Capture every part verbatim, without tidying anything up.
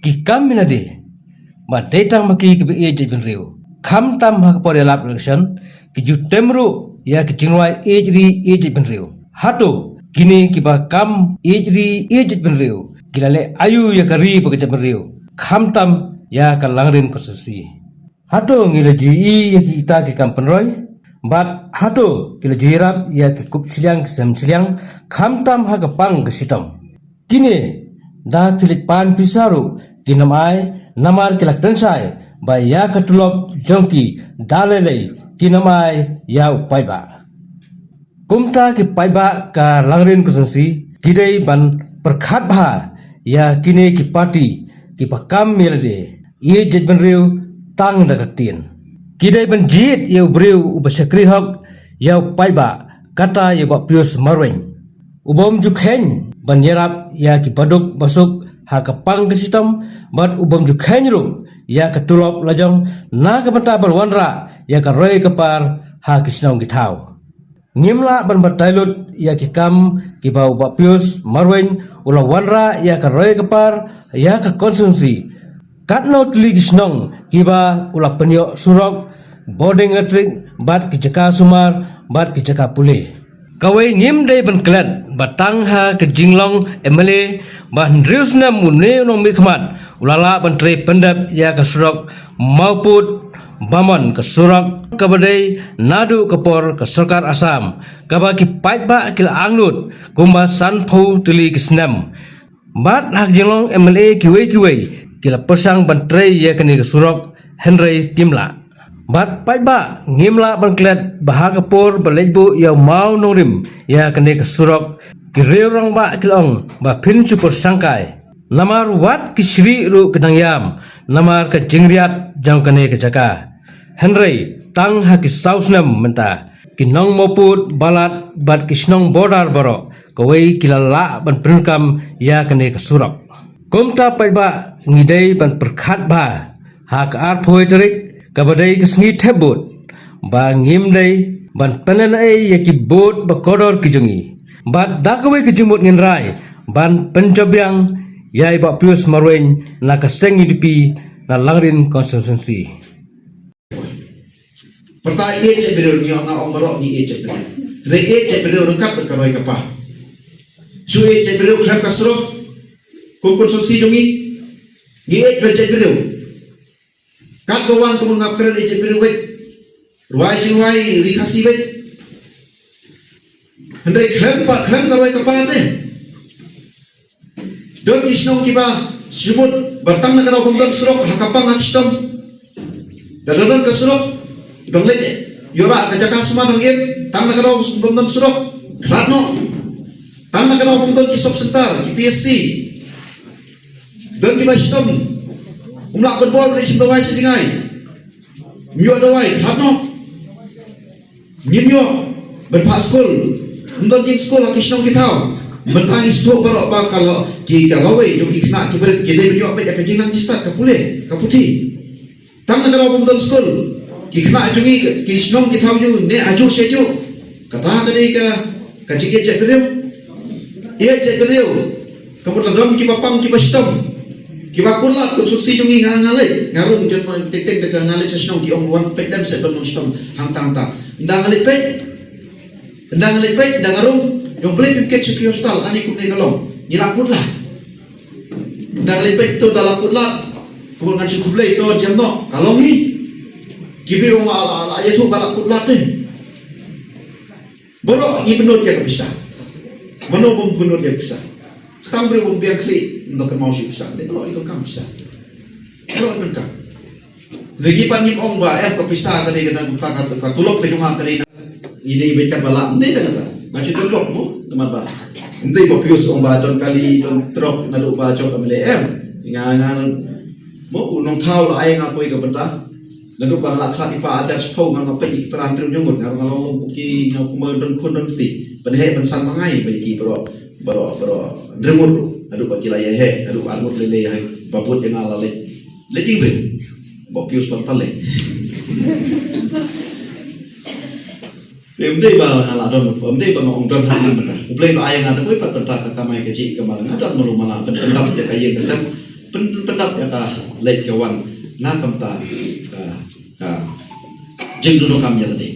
ki kam ïa lade, ba dei tang ma ki kiba ïeit jaitbynriew. Khamtam ha ka por ïalap election, ki ju tem ruh ïa ki jingrwai ïeit ri ïeit jaitbynriew. Hato kine kiba kam ïeit ri ïeit jaitbynriew ki la leh aïu ïa ka ri bad ka jaitbynriew, khamtam ïa ka Langrin constituency? Hato ngi la ju ïohi ïa kita ki kam pynroi? Bad hato ki la ju ïarap ïa ki kup shiliang ki sem shiliang, khamtam ha ka pang ka shitom? Kine, da ki leit pan pisa ruh kin ym ai, namar ki la kren shai ba ïa ka tulop jong ki da lei lei kin ym ai ïa u paidbah. Kumta ki paidbah ka Langrin constituency ki dei ban pyrkhat bha ïa kine ki party kiba kam ïa lade ïeit jaitbynriew tang da ka ktien. Ki dei ban jied ïa u briew uba shakri hok ïa u paidbah, kata ïa u Bah Pius Marwein, u bym ju kheiñ ban ïarap ïa ki baduk basuk ha ka pang ka shitom, bad u bym ju kheiñ ruh ïa ka tulop lajong na ka bynta ban wanrah ïa ka roi ka par ha ki shnong ki thaw. Ngim lah ban batai lut ïa ki kam kiba u Bah Pius Marwein u la wanrah ïa ka roi ka par ïa ka constituency. Katno tylli ki shnong kiba u la pynïoh surok, bording electric, bad ki jaka sumar bad ki jaka pule. Kawei, ngim dei ban klet ba tang ha ka jinglong M L A ba hynriew snem une u nongmihkhmat u la lah ban trei pyndep ïa ka surok Mawpud Bamon, ka surok kaba dei naduh ka por ka sorkar Assam, kaba ki paidbah ki la angnud kumba sanphew tylli ki snem. Bad ha ka jinglong M L A kiwei kiwei ki la pyrshang ban trei ïa kane ka surok, hynrei kim lah. Bad paidbah, ngim lah ban klet ba ha ka por ba leit buh ïa u mawnongrim ïa kane ka surok, ki riew rangbah ki la ong ba phin shu pyrshangkai. Namar wat ki shrieh ruh ki dang ïam namar ka jingriat jong kane ka jaka. Hynrei tang ha ki saw snem mynta, ki nong Mawpud, Balat bad ki shnong border baroh kawei ki la lah ban pyndonkam ïa kane ka surok. Kumta paidbah, ngi dei ban pyrkhat bha ha ka arphew tarik, kaba dei ka sngi thep vote, ba ngim dei ban pynlehnohei ïa ki vote ba kordor ki jong ngi. Bad da kawei ka jingmut ngin rai ban pynjobiang ïa i Bah Pius Marwein na ka seng U D P na Langrin constituency. Pyrta ïeit jaitbynriew, ngi ong, nga ong baroh ngi ïeit jaitbynriew. Hynrei ïeit jaitbynriew ryngkat bad ka roi ka par. Shu ïeit jaitbynriew khlem ka surok, kum constituency jong ngi, ngi ïeit bad jaitbynriew. Katba wan ka mut nga kren ïeit jaitbynriew beit. Rwai jingrwai ri Khasi beit. Hynrei khlem pat, khlem ka roi ka par te. Don ki shnong kiba shu mut ba tang na ka daw bym don surok ha ka pang ha ka shitom. Da don don ka surok, dang leit ïoh rah ka jaka sumar dang im, tang na ka daw bym don surok, khlad noh. Tang na ka daw bym don ki sub center, ki P S C. Don kiba shitom, um lah ban bor ban shim dawai sha jngai. Ym ïoh dawai, khlad noh. Ngim ïoh ban phah skul. Ym don ïing skul ha ki shnong ki thaw. Mynta ngi sngewthuh baroh ba ka la, ki, ka lawei jong ki khynnah ki barit ki dei ban ïoh beit ïa ka jingnang jingstad, ka pule, ka puthi. Tang na ka daw bym don skul, ki khynnah jong ngi, ki shnong ki thaw jong ngi ne hajuh shajuh. Kata ka dei ka, ka jingïeit jaitbynriew. Ïeit jaitbynriew. Ka mut la don kiba pang kiba shitom, kiba kutlad, constituency jong ngi, nga, nga leit, nga rung jan ma teng teng da ka, nga leit sha shnong, ki ong wan peit lem seh don nong shitom hangta hangta. Ynda nga leit peit, ynda nga leit peit, ynda nga rung, ïa u Blei pynket sha ki hospital, ani kumne ka long, ngi la kutlad. Ynda nga leit peit to da la kutlad, kumne ngan shu khublei to jam noh, ka long hi. Ki briew ong la, la, la ïathuh ba la kutlad te. Baroh ngi pynlut ïa ka pisa. Mano bym pynlut ïa ka pisa? Tang briew bym biang khlieh, ym da kynmaw shuh pisa. Dei baroh ngi donkam pisa. Baroh ngi donkam. Lagi pat ngim ong ba em ka pisa ka dei ka dang ka, ka, ka tulop ka jong nga ka dei na. Ngi dei beit katba lah, ym dei tang kata. Nga shu tulop mo, tang ba. Ym dei ba Pius ong ba don kali, don trok, naduh ba jop M L A em. Nga, nga, mo, u nongthaw la ai nga poi ka bynta. Naduh ba nga la khlad ïa i pa hajar shiphew, nga, nga peit ïa ki para hynriew hynñiew ngut, nga, nga long long ki, nga kumba don khun don kti. Pynheh pynsan ma nga ïa ki baroh, baroh, baroh hynriew ngut ruh. Naduh ba ki la ïa heh, naduh ba ar ngut lei lei ïa heh, ba bud ïa nga la leit. Leit ïing briew. Bah Pius Pantale. Te ym dei ba nga la don, ym dei ba nga ong don ha ïing mynta. U Blei ba ai ïa nga da kawei pat bynta ka kamai kajih, ka mala nga don malu mala, pyn pyndap ïa ka ïing ka sem. Pyn-, pyndap ïa ka leit ka wan na ka bynta ka, ka jingdon kam ïa lade.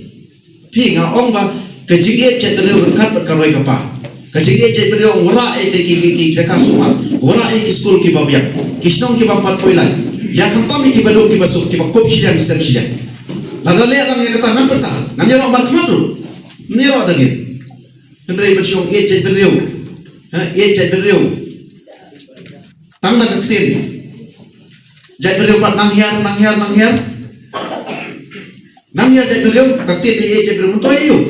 Phi, nga ong ba ka jingïeit jaitbynriew ryngkat bad ka roi ka par. Ka jingïeit jaitbynriew, wanrah ïa ki, ki, ki, ki jaka sumar, wanrah ïa ki skul kiba biang, ki shnong kiba pat poi lai, ïa khamtam ïa kiba duk kiba suk, kiba kup shiliang sem shiliang. Lada leh lang ïa kata, ngan pyrta, ngan ïaroh markhmat ruh, ngan ïaroh da ngin. Hynrei ban shu ong ïeit jaitbynriew, ha, ïeit jaitbynriew, tang da ka ktien. Jaitbynriew pat nang hiar, nang hiar, nang hiar. Nang hiar jaitbynriew, ka ktien ka ïeit jaitbynriew, mynta ïa u.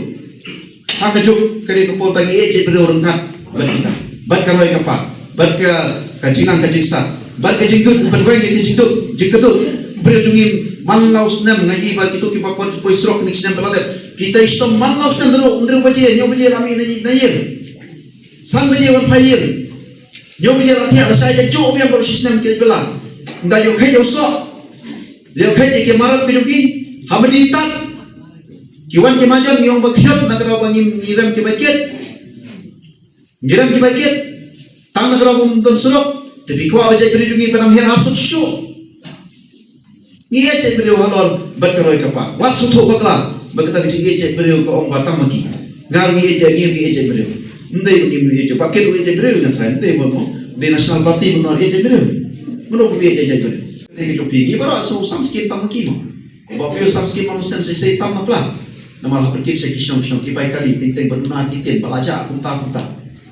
Ha ka juk kane ka por, tang ïeit jaitbynriew ryngkat bad kita, bad ka roi ka par, bad ka, ka jingnang ka jingstad, bad ka jingduk, bad weng ka jingduk, jingkyrduh briew jong ngi. Man la u snem nga i ba kito kiba poi, poi surok kine ki snem ba la dep, kita i shitom man la u snem, hynriew, hynriew baje, hynñiew baje la mih na, na ïing. San baje wan phai ïing. Hynñiew baje la thiah, la shai, la juh biang bad u shisnem ki leit bylla. Ynda ïoh kheit ïa u soh, ïoh kheit ïa ki marap ki jong ki, ha mynta tad ki wan ki major, ngi ong ba khynñiot na ka daw ba ngi, ngi rem kiba kit. Ngi rem kiba kit. Tang na ka daw bym don surok. Te phi kwah ba jaitbynriew jong ngi ban nang hiar arsut shuh shuh. Ngi ïeit jaitbynriew halor bad ka roi ka par. Wat sngewthuh bakla ba kata ka jingïeit jaitbynriew ka ong ba tang ma ki. Nga ruh ngi ïeit jait, ngi, ngi ïeit jaitbynriew. Ym dei ba ngim ïeit jait, ba kit ruh ïeit jaitbynriew, ngan tharai ym dei ba mo. Dei National Party ba ngi ïeit jaitbynriew. Mano ba ïeit jaitbynriew? Dei ka jong phi, ngi baroh shu sam skim tang ma ki mo. Ba phi sam skim ma mo, sem sei sei tam ma pla. Namar ha pyrkhat sha ki shnong shnong, ki bai kali, teng teng ba duna ki ktien, ba la jah kumta kumta.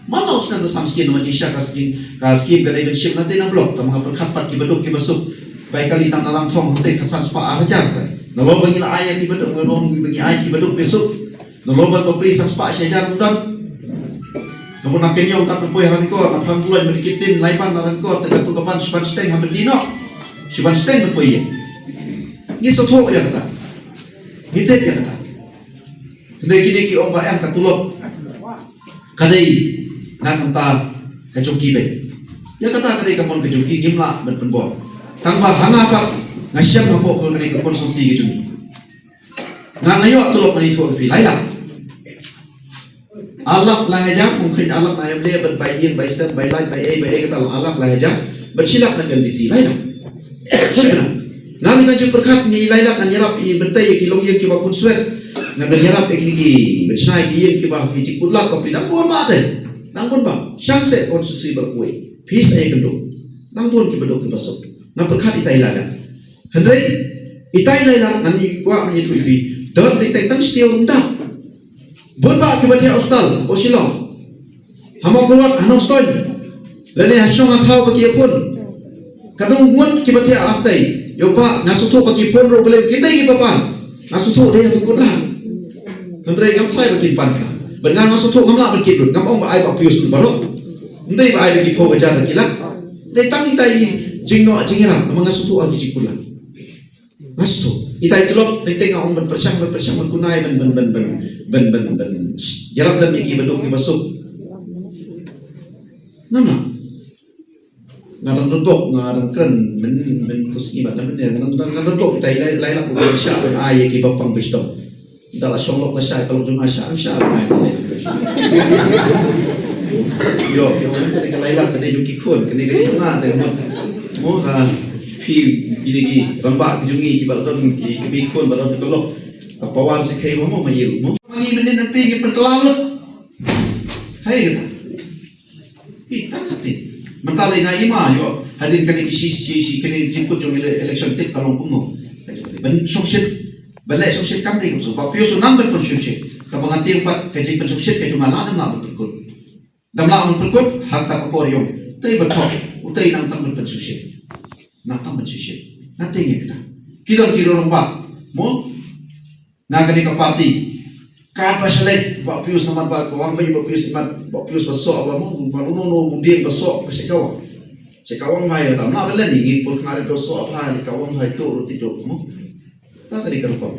Man la u snem da sam skim, namar jingshisha ka skim, ka skim ka dei ban shim na tei na block, tang ma nga pyrkhat pat kiba duk kiba suk. Bai kali tang na Langthong hangtei khatsan spah ar hajar. Nalor ba ngi la ai ïa kiba duk, nalor ba ngi ai kiba duk ba suk. Nalor ba bapli san spah shi hajar ym don. Namar na Kenyong kat ba poi ha Ranikor, na Phrang Dloi, ba dei ki tin lai ban na Ranikor, te katu ka ban shi ban shiteng ha Bynta noh. Shi ban shiteng ba poi ïa. Ngi sngewthuh ïa kata. Ngi tip ïa kata. Hynrei kine ki ong ba em ka tulop ka dei na ka bynta ka jong ki beit. Ïa kata ka dei ka mon ka jong ki, ngim lah ban pynbor. Tang ba ha nga pat nga shem hapoh ka dei ka constituency ka jong ngi. Nga nga ïoh tulop, nga ïathuh ïa phi, lai lak. Ar lak lai hajar, kum khein ar lak na ïa leh ban bai ïing, bai sem, bai lait, bai ei, bai ei kata, ar lak lai hajar. Bad shi lak na ka M D C, lai lak. Shibna. Nga ruh nga ju pyrkhat ni lai lak, ngan ïarap i Bynta ïa ki longïing kiba khunswet. Ngan ïarap ïa kine ki, ban shna ïa ki ïing kiba ki jingkut lad bapli, nang bun ba te. Nang bun ba. Shang seh constituency ba kawei. Phi sa ïakynduh. Nang bun kiba duk kiba suk. Nga pyrkhat ita i lai lak. Hynrei ita i lai lak ngan ïa kwah ban ïathuh ïa phi. Don teng teng tang shi taïew ruh ym dap. Bun bah kiba thiah hostel hapoh Shillong, ha Mawkyrwat, ha Nongstoiñ, lane ha shnong ha thaw ba ki ïaphone. Ka dang ngut kiba thiah hangtei. Ïoh bah, nga sngewthuh ba ki phone ruh balei kim dei kiba pan. Nga sngewthuh dei ha ka kut lad. Hynrei ngam tharai ba kin pan ka. Bad nga, nga sngewthuh ngam lah ban kit lut. Ngam ong ba ai bah Pius baroh. Ym dei ba ai da ki phew hajar da ki lak. Dei tang ita i jingnoh jingïarap, namar nga sngewthuh ha ki jingkut lad. Nga sngewthuh. Ita i tulop, teng teng nga ong ban pyrshang, ban pyrshang, ban kunai, ban, ban, ban ïarap lem ïa kiba duk kiba suk. Ngam lah. Nga dang don bok, nga dang kren, men, men pus ngi bad na men, nga dang, dang, nga dang don bok, ita i lai, lai lak, ban shah, ban ai ïa kiba pang ba shitom. Da la shong lok la shah, ka lok jong nga shah, shah, nga ïa ka lai lak. Ïoh, ïoh, kane ka lai lak, kane jong ki khun, kane, kane jong nga, te mo. Mo, sa, phi, kine ki rangbah ki jong ngi, kiba la don ki, ki khun, ba don ka lok. Ka power sa khei mo, mo, ma ïa ruh mo. Ma ngi mynnin na phi ngi pynkylla lut. Hai kata. Ih, tang kata. Mynta lei nga i ma, ïoh. Hadien kane ki shi, shi, shi, kane jingkut jong ele-, election tip ka long kumno. Ban shongshit. Ban leh shongshit kam dei kumno. Ba phi ïoh shu nang ban pynshongshit. Tang ba nga tieng pat ka jingpynshongshit ka jong nga la dang la ban pynkut. Dang la ban pynkut, ha kata ka por ïoh. Tei ba thok. Utei nang tang ban pynshongshit. Nang tang ban shongshit. Nga tieng ïa kata. Ki don ki rangbah. Mo? Na kane ka party. Kat ba shalek, ba Pius namar ba ka wang bai ba Pius namar, ba Pius ba soh ba mo, ba runo no bu ding ba soh, ba shakawang. Shakawang bai ba tam, na ba len ngi pur khnare do soh ba, ni kawang bai to, roti do mo. Ta kane ka rukom.